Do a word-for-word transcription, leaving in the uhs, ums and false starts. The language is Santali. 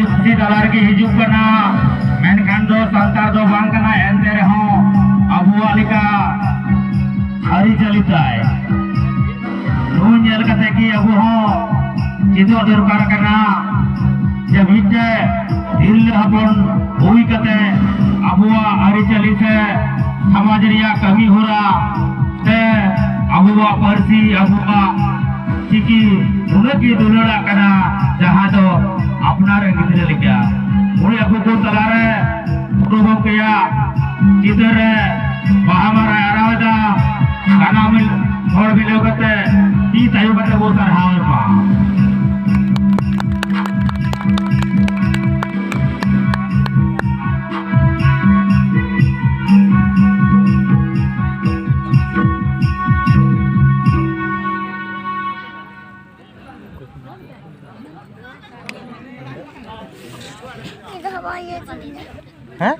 ᱯᱟᱹᱨᱥᱤ ᱛᱟᱞᱟ ᱨᱮᱜᱮ ᱦᱤᱡᱩᱜ ᱠᱟᱱᱟ, ᱢᱮᱱᱠᱷᱟᱱ ᱫᱚ ᱥᱟᱱᱛᱟᱲ ᱫᱚ ᱵᱟᱝ ᱠᱟᱱᱟ᱾ ᱮᱱᱛᱮ ᱨᱮᱦᱚᱸ ᱟᱵᱚᱣᱟᱜ ᱞᱮᱠᱟ ᱟᱹᱨᱤᱪᱟᱹᱞᱤ ᱛᱟᱭ ᱱᱚᱣᱟ ᱧᱮᱞ ᱠᱟᱛᱮ ᱜᱮ ᱟᱵᱚ ᱦᱚᱸ ᱪᱮᱫᱚᱜ ᱫᱚᱨᱠᱟᱨ ᱠᱟᱱᱟ ᱡᱮ ᱢᱤᱫᱴᱮᱡ ᱛᱤᱨᱞᱟᱹ ᱦᱚᱯᱚᱱ ᱦᱩᱭ ᱠᱟᱛᱮ ᱟᱵᱚᱣᱟᱜ ᱟᱹᱨᱤᱪᱟᱹᱞᱤ ᱥᱮ ᱥᱚᱢᱟᱡᱽ ᱨᱮᱭᱟᱜ ᱠᱟᱹᱢᱤ ᱦᱚᱨᱟ ᱛᱮ ᱟᱵᱚᱣᱟᱜ ᱯᱟᱹᱨᱥᱤ, ᱟᱵᱚᱣᱟᱜ ᱪᱤᱠᱤ ᱩᱱᱟᱹᱜ ᱜᱮ ᱫᱩᱞᱟᱹᱲᱟᱜ ᱠᱟᱱᱟ, ᱡᱟᱦᱟᱸ ᱫᱚ ᱟᱯᱱᱟᱨ ᱨᱮᱱ ᱜᱤᱫᱽᱨᱟᱹ ᱞᱮᱠᱟ᱾ ᱩᱱᱤ ᱟᱵᱚ ᱠᱚ ᱛᱟᱞᱟᱨᱮ ᱜᱩᱨᱩ ᱜᱚᱢᱠᱮᱭᱟᱜ ᱪᱤᱛᱟᱹᱨ ᱨᱮ ᱵᱟᱦᱟ ᱢᱟᱞᱟᱭ ᱟᱨᱟᱣ ᱮᱫᱟ᱾ ᱥᱟᱱᱟᱢ ᱦᱚᱲ ᱢᱤᱞᱟᱹᱣ ᱠᱟᱛᱮ ᱛᱤ ᱛᱟᱭᱚᱢ ᱠᱟᱛᱮ ᱵᱚ ᱥᱟᱨᱦᱟᱣ ᱮᱢᱟ᱾ ᱦᱮᱸ?